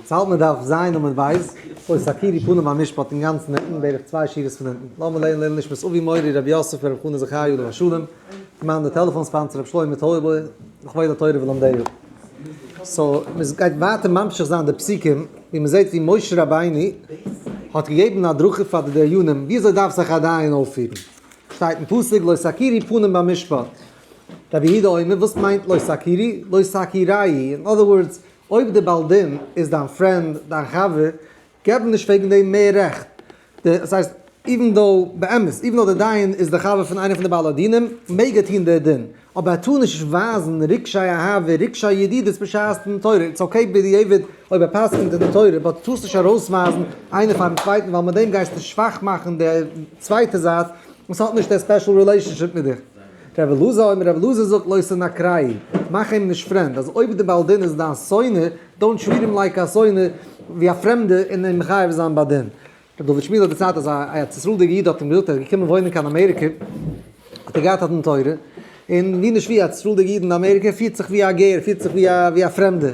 ס'האלט מען דף ז' עמוד ב', לא תכירו פנים במשפט אינגאנצן אונטן, בערך צוויי שורות פון אונטן. לאמיר לערנען לעילוי נשמת אבי מורי רבי יוסף ברב חנא זכי' עליו השלום, כמאן די טעלעפאן sponsor רבי שלמה טויבער, לכבוד התורה ולומדיה. so מ'גייט ווייטער ממשיך זיין די פסוקים, ווי מ'זעט ווי משה רבינו האט געגעבן הדרכה פאר די דיינים ווי אזוי דארף זיך א דיין אויפפירן. שטייט אין פסוק לא תכירו פנים במשפט. רבי יהודה אומר, וואס מיינט לא תכירו? לא תכירהו, in other words, אויב די בעל דין איז דיין friend, דיין חבר, געב אים נישט וועגן דעם מער רעכט. דאס הייסט, even though, באמת, even though די דיין איז די חבר פון איינער פון די בעלי דינים, מעג ער טון די דין. אבער ער טאר נישט ווייזן רגשי אהבה, רגשי ידידות בשעת דין תורה. it's okay בדיעבד אויב ער פסק'נט אין דין תורה, but דו טארסט נישט ארויסווייזן איינער פאר'ן צווייטן ווייל מיט דעם גייסטו שוואך מאכן די צווייטע זייט וואס האט נישט די special relationship מיט דיך. ר' אלעזר אומר, ר' אלעזר זאגט לא תנכרהו, מאך אים נישט friend, אז אויב די בעל דין איז דיין שונא, don't treat אים like א שונא, ווי א פרעמדע, און אים מחייב זיין ביי דין. ר' דוד שמידל האט דערציילט אז א ארץ ישראל'דיגע איד האט אים געזאגט ער איז געקומען וואוינען קיין אמעריקע, האט ער געהאט א דין תורה, און ווי נישט ווי א ארץ ישראל'דיגע איד אין אמעריקע פירט זיך ווי א גר, פירט זיך ווי א פרעמדע,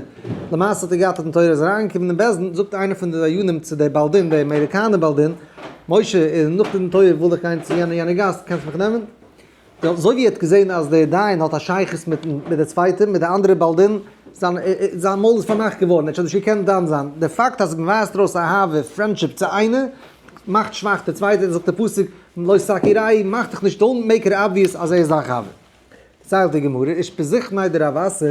למעשה האט ער געהאט א דין תורה, איז אריינגעקומען אין בית דין, זאגט איינער פון די דיינים צו די בעל דין, די אמעריקאנער בעל דין, משה, נאך די דין תורה וויל איך גיין צו יענע יענע גאס, קענסט מיך נעמען? אזוי ווי ער האט געזען אז דער דיין האט א שייכות מיט מיט די צווייטע, מיט די אנדערע בעל דין, זיין זיין מויל איז פארמאכט געווארן, ער האט שוין נישט געקענט דן זיין. די פאקט אז מען ווייזט ארויס אהבה, friendship צו איינער, מאכט שוואך די צווייטע, זאגט דער פסוק, לא תכירהו, מאך דיך נישט, don't make it obvious אז ער איז דיין חבר. דערציילט די גמרא, אושפיזכניה דרב אסי,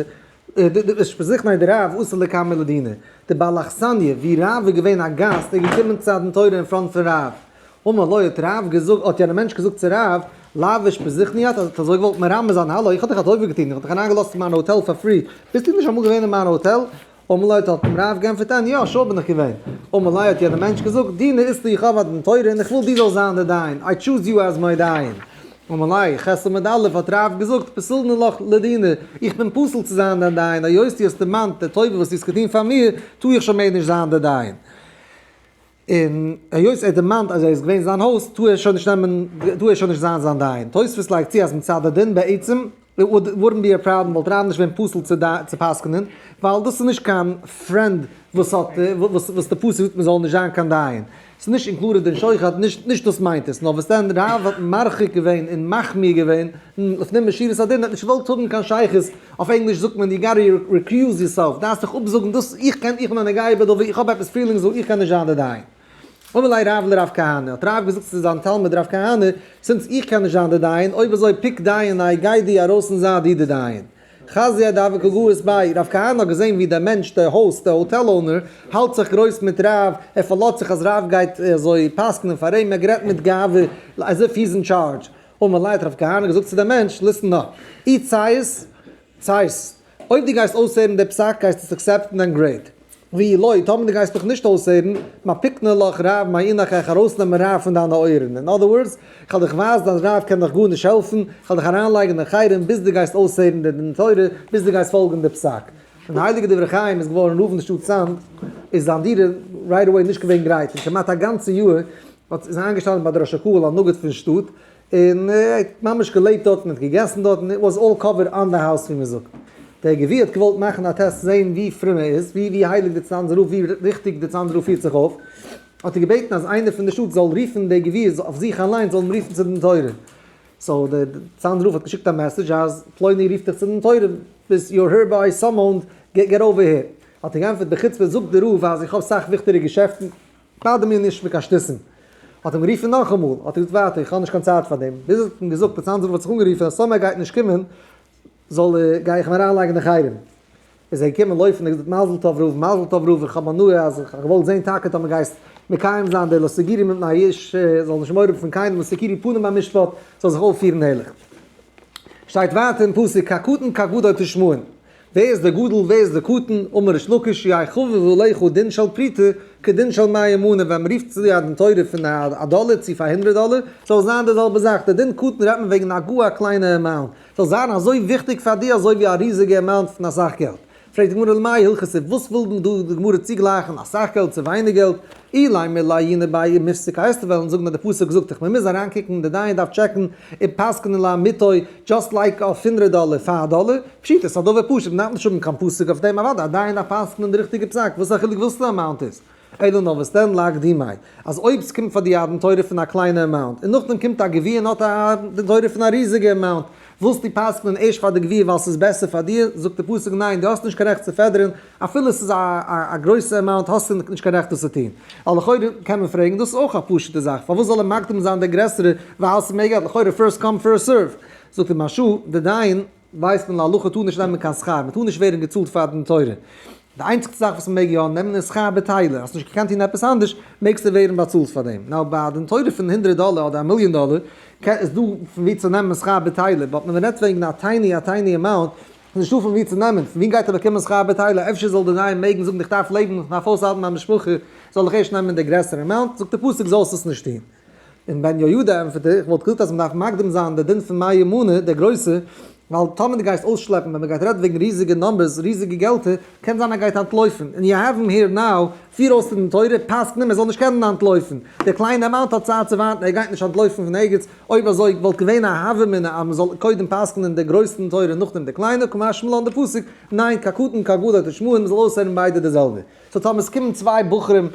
אושפיזכניה דרב אתא לקמיה לדינא, די בעל אכסניא, ווי רב איז געווען א גאסט, איז געקומען צו א דין תורה אין front פון רב. אמר ליה האט רב געזאגט, האט יענער מענטש געזאגט צו רב, לאו אושפיזכני את, האט אזוי געוואלט מרמז זיין, האלא, איך האב דיך א טובה געטון, איך האב דיך אריינגעלאזט אין מיין האטעל פאר free, ביסטו נישט אמאל געווען אין מיין האטעל? אמר ליה האט אים רב גענטפערט, אין, יא, sure בין איך געווען. אמר ליה האט יענער מענטש געזאגט, דינא אית לי איך האב א דין תורה און איך וויל דו זאלסט זיין די דיין, I choose you as my דיין. אמר ליה, ח' עמוד א', האט רב געזאגט, פסילנא לך לדינא, איך בין פסול צו זיין דיין דיין, היות דו האסט דערמאנט די טובה וואס דו האסט געטון פאר מיר, טאר איך שוין מער נישט זיין די דיין. און היות ער דערמאנט אז ער איז געווען זיין host טאר ער שוין נישט נעמען טאר ער שוין נישט זיין זיין דיין. תוספות לייגט צו אז מצד הדין בעצם it wouldn't be a problem וואלט רב נישט געווען פסול צו צו פסק'נען ווייל דאס איז נישט קיין friend וואס האט וואס וואס די פסוק זאגט מען זאל נישט זיין קיין דיין. ס'איז נישט included אין שוחד נישט נישט דאס מיינט עס נאר וואס דען רב האט מרחיק געווען און מחמיר געווען לפנים משורת הדין האט נישט געוואלט האבן קיין שייכות אויף ענגליש זאגט מען you gotta recuse yourself, דארפסט דיך אפזאגן דאס, איך קען, איך בין א נוגע בדבר, איך האב עפעס feelings דא, איך קען נישט זיין די דיין. אמר ליה רב לרב כהנא, האט רב געזאגט צו זיין תלמיד רב כהנא, since איך קען נישט זיין די דיין, אויב אזוי פוק דייניה, גיי דו ארויס און זיי דו די דיין. חזייה דהוה קא גאיס ביה, רב כהנא האט געזען ווי דער מענטש, דער host, דער hotel owner, האלט זיך גרויס מיט רב, ער פארלאזט זיך אז רב גייט אזוי פסק'נען פאר אים, ער האט גערעדט מיט גאווה, as if he's in charge. אמר ליה האט רב כהנא געזאגט צו דעם מענטש, listen up, אי ציית, ציית, אויב דו גייסט אויסהערן די פסק גייסטו עס accept ן then great, ואי לא, טאמער דו גייסט מיך נישט אויסהערן, מפיקנא לך רב מאינך איך ארויסנעמען רב פון דיינע אויערן, in other words, איך וועל דיך ווייזן אז רב קען דיך גארנישט העלפן, איך וועל דיך אריינלייגן אין חרם ביז דו גייסט אויסהערן די דין תורה, ביז דו גייסט פאלגן די פסק. ווען די הייליגע דברי חיים איז געווארן רב אין די שטאט צאנז, איז זיין דירה right away נישט געווען גרייט, און כמעט א גאנצע יאר האט איז איינגעשטאנען ביי די ראש הקהל א נגיד פון שטאט, און ער האט ממש געלעבט דארטן, האט געגעסן דארטן, it was all covered on the house ווי מען זאגט. דער גביר האט געוואלט מאכן א טעסט זען ווי פרום ער איז, ווי ווי הייליג די צאנזער רב, ווי ריכטיג די צאנזער רב פירט זיך אויף, האט ער געבעטן אז איינער פון די שטאט זאל רופן דער גביר אויף זיך אליינס זאל אים רופן צו דין תורה. so דער צאנזער רב האט געשיקט א message אז פלוני רופט דיך צו דין תורה, ביסט you are hereby summoned, get over here. האט ער געענטפערט בחוצפה זאגט דער רב אז איך האב סאך וויכטיגע געשעפטן, bother מיר נישט מיט קיין שטותים. האט אים גערופן נאכאמאל, האט ער געזאגט ווייטער איך האב נישט קיין צייט פאר דעם, ביז ער האט אים געזאגט, דער צאנזער רב האט זיך אנגערופן אז טאמער ער גייט נישט קומען זאל ער, גיי איך אים אריינלייגן אין חרם. איז ער געקומען לויפן און געזאגט מזל טוב רב, מזל טוב רב, איך האב הנאה אז איך האב געוואלט זען טאקע טאמער גייסט מקיים זיין די לא תגורו מפני איש, זאל נישט מורא האבן פון קיינעם, לא תכירו פנים במשפט, זאל זיך אויפפירן ערליך. שטייט ווייטער אין פסוק כקטן כגדול תשמעון. ווער איז דער גדול ווער איז דער קטן, אמר ריש לקיש יהא חביב עליך דין של פרוטה כדין של מאה מנה, ווען מען רופט צו א דין תורה פון א דאלער צו פאר הונדרעט דאלער, זאל זיין די זעלבע זאך, די דין קטן רעדט מען וועגן א גאר א קליינע amount, זאל זיין אזוי וויכטיג פאר דיר אזוי ווי א ריזיגע amount פון אסאך געלט. פרעגט די גמרא למאי הלכתא, וואס וויל דען דא די גמרא צוגלייכן, אסאך געלט צו ווייניג געלט? אילימא לעיוני ביה ומיפסק הייסט וועלן זאגן אז די פסוק זאגט איך מען מוז אריינקוקן, די דיין דארף טשעקן און פסק'נען לאמיתו, just like אויף הונדרעט דאלער פאר א דאלער, פשיטא ס'איז א דבר פשוט, מען דארף נישט האבן קיין פסוק אויף דעם, אוודאי א דיין דארף פסק'נען די ריכטיגע פסק, וואס איז א חילוק וואס די amount איז? אלא נאר וואס דען לאקדומי, אז אויב ס'קומט פאר די א דין תורה פון א קליינע amount, און נאכדעם קומט א גביר און האט א דין תורה פון א ריזיגע amount, ווילסטו פסק'נען ערשט פאר די גביר ווייל ס'איז בעסער פאר דיר? זאגט די פסוק ניין, דו האסט נישט קיין רעכט צו פעדערן, אפילו ס'איז א גרויסע amount האסטו נישט קיין רעכט דאס צו טון. ווייל לכאורה קען מען פרעגן, דאס איז אויך א פשוט'ע זאך, פארוואס זאל ער מקדים זיין די גרעסערע ווייל ס'איז מער געלט, לכאורה first come first serve. זאגט די מהרש"א, די דיין ווייסט מען להלכה טאר נישט נעמען קיין שכר, מען טאר נישט ווערן געצאלט פאר דין תורה. די איינציגסטע זאך וואס מען מעג יא נעמען איז שכר בטילה, האסט נישט געקענט טון עפעס אנדערש, מעגסטו ווערן באצאלט פאר דעם. now ביי א דין תורה פון הונדרעט דאלער אדער א מיליאן דאלער, איז דא פון ווי צו נעמען שכר בטילה, but מען רעדט וועגן א tiny א tiny amount, איז נישטא פון ווי צו נעמען, פון ווי גייט ער באקומען שכר בטילה, אפשר זאל די דיין מעגן זאגן איך דארף לעבן, איך דארף אויסהאלטן מיין משפחה, זאל איך ערשט נעמען די גרעסערע amount, זאגט די פסוק זאלסט עס נישט טון. און בן יהוידע ענטפערט ער, איך וואלט געזאגט אז מען דארף מקדים זיין די דין פון מאה מנה, די גרויסע, ווייל טאמער דו גייסט אויסשלעפן ווען מען גייט רעדן וועגן ריזיגע numbers, ריזיגע געלטער, קען זיין ער גייט אנטלויפן, און you have him here now, פיר אויס דין תורה, פסק'ן אים ער זאל נישט קענען אנטלויפן, די קליינע amount האט צייט צו ווארטן, ער גייט נישט אנטלויפן פון ערגעץ, אויב אזוי וואלט געווען א הוה אמינא אז מען זאל קודם פסק'נען די גרויסע דין תורה נאכדעם די קליינע, קא משמע לן די פסוק, ניין, כקטן כגדול תשמעון, מען זאל אויסהערן ביידע די זעלבע. so טאמער עס קומען צוויי בחורים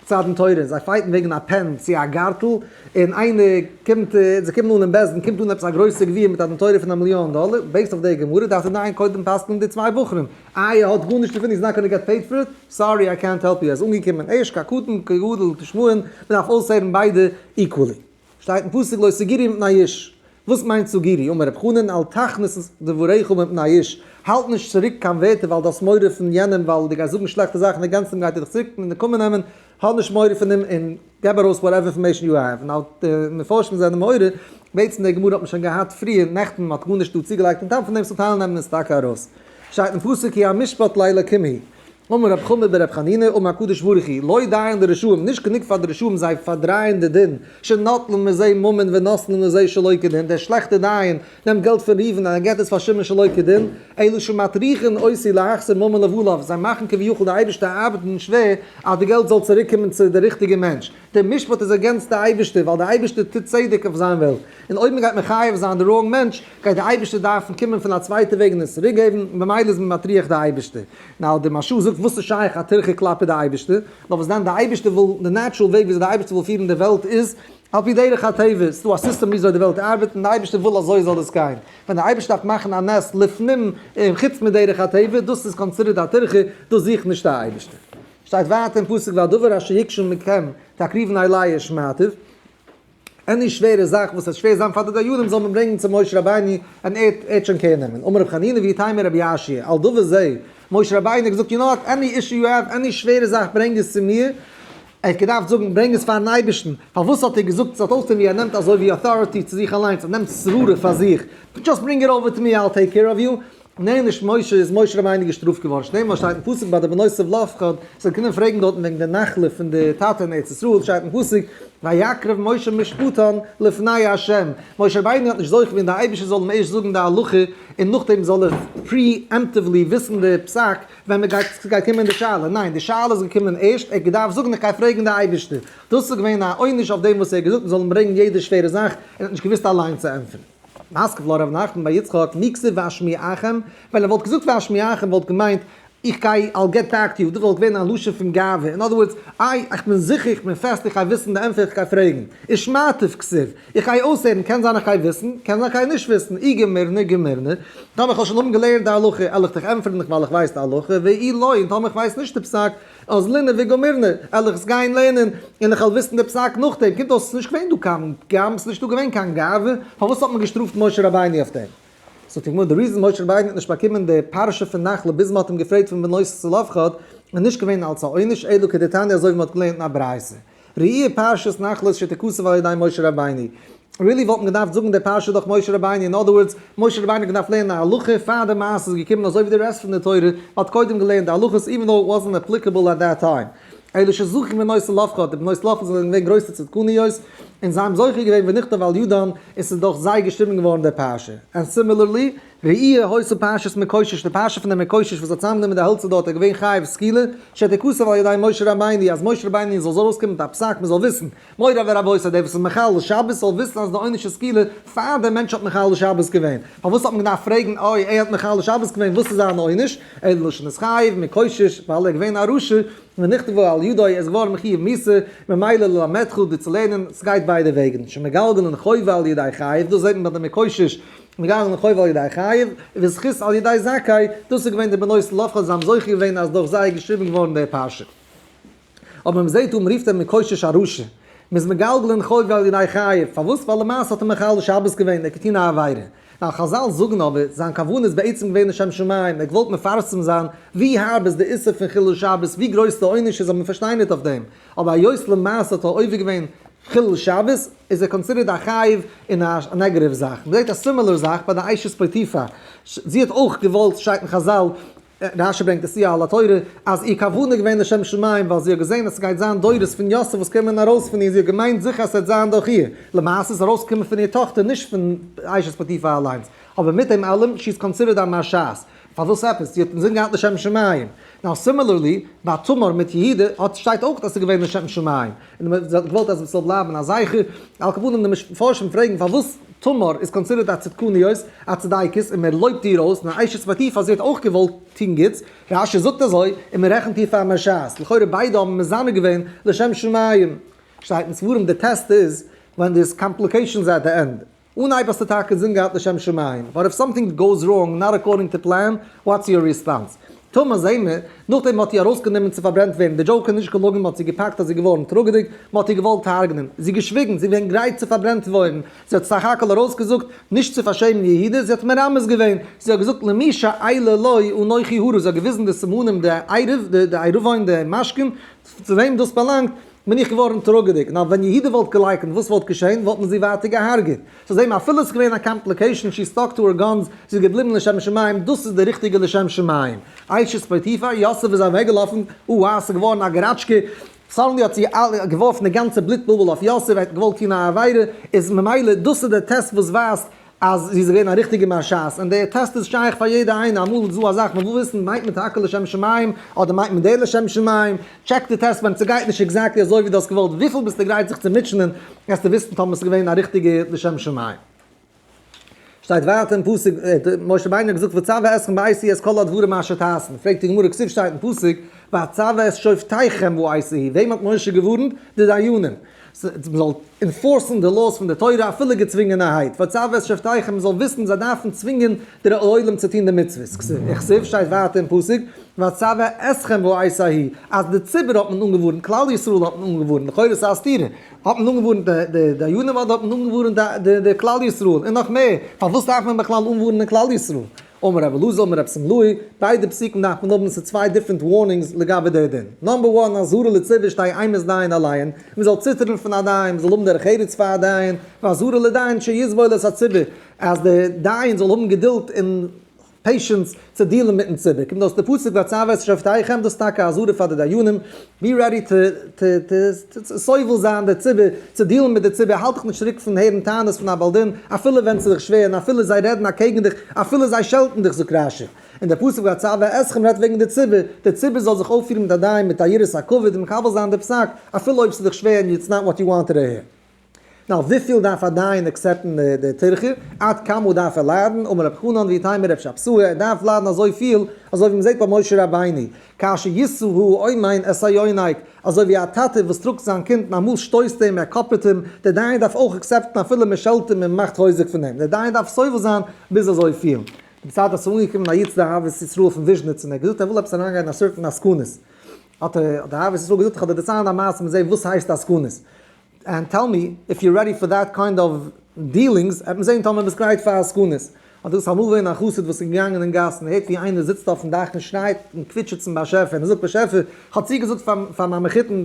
צו א דין תורה און זיי fight ן וועגן א pen צו א גארטל, און איינער קומט, זיי קומען אן אין בית דין, קומט אן עפעס א גרויסע גביר מיט א דין תורה פון א מיליאן דאלער, based אויף די גמרא דארף דער דיין קודם פסק'נען די צוויי בחורים, איי ער האט גארנישט דערפון, היז נאט גאנא געט פעיד פאר איט, סארי איי קענט העלפ יו, ער איז אנגעקומען ערשט כקטן כגדול תשמעון, מען דארף אויסהערן ביידע equally. שטייט אין פסוק לא תגורו מפני איש, וואס מיינט תגורו? אמר רב חנן אל תכניס דבריך מפני איש, האלט נישט צוריק קיין ווערטער ווייל דו האסט מורא פון יענעם ווייל דו גייסט זאגן שלעכטע זאכן די גאנצע גייט ער דיך צוריק נקמה נעמען, האב נישט מורא פון אים און געב ארויס whatever information you have. און די מפרשים זענען מעורר, בעצם די גמרא האט מען שוין געהאט פריער נעכטן, מען האט גארנישט דא צוגעלייגט און טעם פון דעם so טייל נעמען עס טאקע ארויס. שטייט אין פסוק כי המשפט לאלקים הוא. אמר רב חמא ברב חנינא אמר הקדוש ברוך הוא, לא דיין לרשעים, נישט גענוג פאר די רשעים זיי פארדרייען די דין, שנוטלין מזה ממון ונותנין לזה שלא כדין, דער שלעכטער דיין נעמט געלט פון ראובן און ער געבט עס פאר שמעון שלא כדין, אלא שמטריחין אותו להחזיר ממון לבעליו, זיי מאכן כביכול די אייבערשטער ארבעטן שווער אז די געלט זאל צוריק קומען צו די ריכטיגע מענטש, דער משפט איז against די אייבערשטער ווייל די אייבערשטער טוט צדק אויף זיין וועלט, און אויב מען גייט מחייב זיין די wrong מענטש, גייט די אייבערשטער דארפן קומען פון א צווייטע וועג און עס צוריק געבן, ממילא איז מען מטריח די אייבערשטער. now די מהרש"א זאגט וואס איז שייך א טירחה כלפי די אייבערשטער, נאר וואס דען די אייבערשטער וויל, די natural וועג וויאזוי די אייבערשטער וויל פירן די וועלט איז על פי דרך הטבע, ס'איז דא א סיסטעם וויאזוי די וועלט ארבעט און די אייבערשטער וויל אזוי זאל עס גיין, ווען די אייבערשטער דארף מאכן א נס לפנים און חוץ מדרך הטבע, דאס איז considered א טירחה, דאס זוכט נישט די אייבערשטער. שטייט ווייטער אין פסוק והדבר אשר יקשו מכם תקריבון אלי ושמעתיו, any שווערע זאך וואס וועט שווער זיין פאר די דיינים זאל מען ברענגען צו משה רבינו און ער וועט שוין care נעמען. אמר רבי חנינא ואיתימא רבי יאשיה, על דבר זה, משה רבינו האט געזאגט you know what, any issue you have, any שווערע זאך ברענג עס צו מיר, ער האט געדארפט זאגן ברענג עס פארן אייבערשטן, פארוואס האט ער געזאגט, ס'האט אויסזען ווי ער נעמט אזוי ווי authority צו זיך אליינס, ער נעמט שררה פאר זיך, just bring it over to me I'll take care of you, ניין נישט משה איז משה רבינו געשטראפט געווארן, שנאמר שטייט אין פסוק ביי די בנות צלפחד, זיי קומען פרעגן דארטן וועגן די נחלה פון די טאטע אין ארץ ישראל, שטייט אין פסוק ויקרב משה משפטן לפני ה', משה רבינו האט נישט זוכה געווען די אייבערשטער זאל אים ערשט זאגן די הלכה און נאכדעם זאל ער preemptively וויסן די פסק ווען מען גייט ס'גייט קומען די שאלה, ניין די שאלה איז געקומען ערשט, ער האט געדארפט זאגן איך גיי פרעגן די אייבערשטער, דאס איז געווען א עונש אויף דעם וואס ער האט געזאגט מען זאל אים ברענגען יעדע שווערע זאך, ער האט נישט געוואוסט אליין צו ענטפערן. מתקיף לה רב נחמן בר יצחק מי כתיב ואשמיעכם, ווען ער וואלט געזאגט ואשמיעכם וואלט געמיינט איך גיי I'll get back to you, דאס וואלט געווען א לשון פון גאווה, אין other words, איי איך בין זיכער איך בין פעסט איך גיי וויסן די ענטפער איך גיי פרעגן, ושמעתיו כתיב, איך גיי אויסהערן קען זיין איך גיי וויסן, קען זיין איך גיי נישט וויסן, אי גמירנא גמירנא, טאמער איך האב שוין האבן געלערנט די הלכה על איך דיך ענטפערן ווייל איך ווייס די הלכה, ואי לא און טאמער איך ווייס נישט די פסק, אזלינן וגמירנא, על איך עס גיין לערנען, און איך וועל וויסן די פסק נאכדעם, קומט אויס עס איז נישט געווען דא קיין פגם, עס איז נישטא געווען קיין גאווה, פארוואס האט מען געשטראפט משה רבינו אויף דעם? זאגט די גמרא, די reason משה רבינו האט נישט באקומען די פרשה פון נחלה ביז מען האט אים געפרעגט פון בנות צלפחד, איז נישט געווען אלס א עונש, אלא כדתניא אזוי ווי מען האט געלערנט אין א ברייתא. ראיה פרשת נחלות שתכתב על ידי משה רבינו. really וואלט מען געדארפט זאגן די פרשה דורך משה רבינו, אין other words, משה רבינו האט געדארפט לערנען א הלכה פאר די מעשה איז געקומען אזוי ווי די rest פון די תורה, מ'האט קודם געלערנט די הלכות even though it wasn't applicable at that time. אלא שזכו בנות צלפחד, די בנות צלפחד זענען געווען גרויסע צדקניות, און זיי האבן זוכה געווען ונכתב על ידן, און ס'איז דורך זיי געשריבן געווארן די פרשה. And similarly. ראיה היתה פרשת מקושש, די פרשה פון דעם מקושש וואס האט צוזאמגענומען די העלצער דארט איז געווען חייב סקילה, שתכתב על ידי משה רבינו, אז משה רבינו זאל ארויסקומען מיט א פסק מען זאל וויסן, מורי ורבותי דער וואס איז מחלל שבת זאל וויסן אז די עונש איז סקילה פאר דער מענטש האט מחלל שבת געווען, פארוואס האט מען געדארפט פרעגן אוי ער האט מחלל שבת געווען וואס איז זיין עונש, אלא שנתחייב מקושש ווייל ער איז געווען א רשע, ונכתבה על ידו ער איז געווארן מחיוב מיתה, ממילא ללמדך דיר צו לערנען, ס'גייט ביידע וועגן, שמגלגלין חובה על ידי חייב, דאס זעט מען ביי די מקושש, מגלגלין חובה על ידי חייב, וזכות על ידי זכאי, דאס איז געווען די בנות צלפחד זיי האבן זוכה געווען אז דורך זיי איז געשריבן געווארן די פרשה. אבער מ'זעט דא מ'רופט אים מקושש א רשע, מ'איז מגלגלין חובה על ידי חייב, פארוואס? ווייל למעשה האט ער מחלל שבת געווען, ער האט געטון א עבירה. נאר חזל זאגן אבער, זיין כוונה איז בעצם געווען לשם שמים, ער האט געוואלט מפרסם זיין ווי הארב איז די איסור פון חילול שבת, ווי גרויס די עונש איז, אבער מיר פארשטייען ניט אויף דעם. אבער היות למעשה האט ער עובר געווען חילול שבת, איז ער considered א חייב אין א negative זאך. מ'זעט א similar זאך ביי די אשת פוטיפר. זי האט אויך געוואלט, שטייט אין חזל, רשי ברענגט עס צו על התורה, אז איר כוונה איז געווען לשם שמים, ווייל זי האט געזען אז ס'גייט זיין דורות פון יוסף וואס קומען ארויס פון איר, זי האט געמיינט זיכער אז ס'וועט זיין דורך איר. למעשה איז ארויסגעקומען פון איר טאכטער, נישט פון אשת פוטיפר אליינס. אבער מיט דעם אלעם, she is considered א מרשעת. פארוואס עפעס? זי האט אינזין געהאט לשם שמים. Now similarly, ביי תמר מיט יהודה האט שטייט אויך אז ס'איז געווען לשם שמים. און זי האט געוואלט אז עס זאל בלייבן א זכר. על כל פנים די מפרשים פרעגן פארוואס תמר איז considered א צדקניות, א צדיקת, און מען לויבט איר אויס, און אשת פוטיפר זי האט אויך געוואלט טון גוטס, רשי זאגט אזוי, און מען רעכנט איר פאר מרשעת. לכאורה ביידע האבן מזנה געווען לשם שמים. שטייט אין ספרים די טעסט איז ווען there's complications at the end. אנהייב האסטו טאקע אינזין געהאט לשם שמים, but if something goes wrong not according to plan, what's your response? תמר זעהן מיר, נאכדעם מ'האט איר ארויסגענומען צו פארברענט ווערן, די joke איז נישט געלונגען מ'האט זי געפאקט אז זי געווארן טראגעדיג, מ'האט איר געוואלט הרג'נען, זי געשוויגן, זי געווען גרייט צו פארברענט ווערן, זי האט סך הכל ארויסגעזאגט נישט צו פארשעמען יהודה, זי האט מרמז געווען, זי האט געזאגט למי שאלה לו אנכי הרה, זי האט געוויזן די סימנים די עירוב, די עירובון די משכון, צו וועם דאס באלאנגט, בין איך געווארן טראגעדיג, נאר ווען יהודה וואלט געלייקנט וואס וואלט געשען, וואלט מען זי ווייטער געהארגעט. סאו זעהן מיר אפילו עס איז געווען א complication, she stuck to her guns, זי איז געבליבן לשם שמים, דאס איז די ריכטיגע לשם שמים. אשת פוטיפר, יוסף איז אוועקגעלאפן, אוה עס איז געווארן א געראטשקע, suddenly האט זי געווארפן די גאנצע בלוט בלבול אויף יוסף, ער האט געוואלט טון א עבירה, איז ממילא דאס איז די טעסט וואס ווייזט אז זי איז געווען א ריכטיגע מרשעת, און די טעסט איז שייך פאר יעדע איינע, אמאל איז דא א זאך מען וויל וויסן מיינט מען טאקע לשם שמים אדער מיינט מען די לשם שמים, check די טעסט ווען ס'גייט נישט exactly אזוי ווי דו האסט געוואלט, וויפיל ביסטו גרייט זיך צו מוטשענען וועסטו וויסן טאמער ס'איז געווען א ריכטיגע לשם שמים. שטייט ווייטער אין פסוק, משה רבינו האט געזאגט ואצוה אתכם בעת ההיא את כל הדברים אשר תעשון, פרעגט די גמרא כתיב שטייט אין פסוק ואצוה את שופטיכם בעת ההיא, וועם האט משה געווארנט? די דיינים. מ'זאל enforce ן די laws פון די תורה אפילו געצווינגענערהייט, ואצוה את שופטיכם מ'זאל וויסן זיי דארפן צווינגען דער עולם צו טון די מצוות, כתיב שטייט ווייטער אין פסוק ואצוה אתכם בעת ההיא, אז די ציבור האט מען אנגעווארנט, כלל ישראל האט מען אנגעווארנט, לכאורה איז א סתירה, האט מען אנגעווארנט די דיינים אדער האט מען אנגעווארנט די כלל ישראל, און נאך מער, פארוואס דארף מען בכלל אנווארענען כלל ישראל? אמר רבי אלעזר אמר רבי שמלאי, ביידע פסוקים דארף מען האבן, ס'איז צוויי different warnings לגבי די דין. Number one, אזהרה לציבור שתהא אימת דיין עליהן, מען זאל ציטערן פון א דיין, מען זאל האבן דרך ארץ פאר א דיין, ואזהרה לדיין שיסבול את הציבור, אז די דיין זאל האבן געדולד און patience צו deal ן מיטן ציבור. קומט אויס די פסוק ואצוה את שופטיכם, דאס איז טאקע אזהרה פאר די דיינים, be ready to סובל זיין די ציבור, צו deal ן מיט די ציבור, האלט דיך נישט צוריק פון הערן טענות פון א בעל דין, אפילו ווען ס'איז דיך שווער, און אפילו זיי רעדן אקעגן דיך, אפילו זיי שעלטן דיך, זאגט רשי. און דער פסוק ואצוה אתכם רעדט וועגן די ציבור, די ציבור זאל זיך אויפפירן מיט א דיין מיט א יראת הכבוד און מקבל זיין די פסק, אפילו אויב ס'איז דיך שווער און it's not what you wanted to hear. Now, וויפיל דארף א דיין accept ן די טירחה? עד כמה דארף ער ליידן? אמר רב חנן ואיתימא רב שבתאי, ער דארף ליידן אזויפיל, אזוי ווי מ'זעט ביי משה רבינו, כאשר ישא האומן את היונק, אזוי ווי א טאטע וואס טראגט זיין קינד און אמאל שטויסט אים, ער קאפעט אים, דער דיין דארף אויך accept ן אפילו מ'שעלט אים און מ'מאכט חוזק פון אים, דער דיין דארף סובל זיין ביז אזויפיל. די צייט אז ס'איז אנגעקומען א איד צו די אהבת ישראל פון וויזשניץ און ער האט געזאגט ער וויל עפעס אריינגיין אין א certain עסקנות, האט דער אהבת ישראל געזאגט איך וועל דיר דערציילן א מעשה מ'זעט וואס הייסט עסקנות, and tell me if you're ready for that kind of dealings, וועט מען זעהן טאמער ביסט גרייט פאר עסקנות. האט דאס אמאל געווען א חסיד וואס איז געגאנגען אין גאס און הערט ווי איינער זיצט אויפן דאך און שרייט און קוויטשעט צום באשעפער און זאגט באשעפער איך האב צוגעזאגט פאר מיין מחותן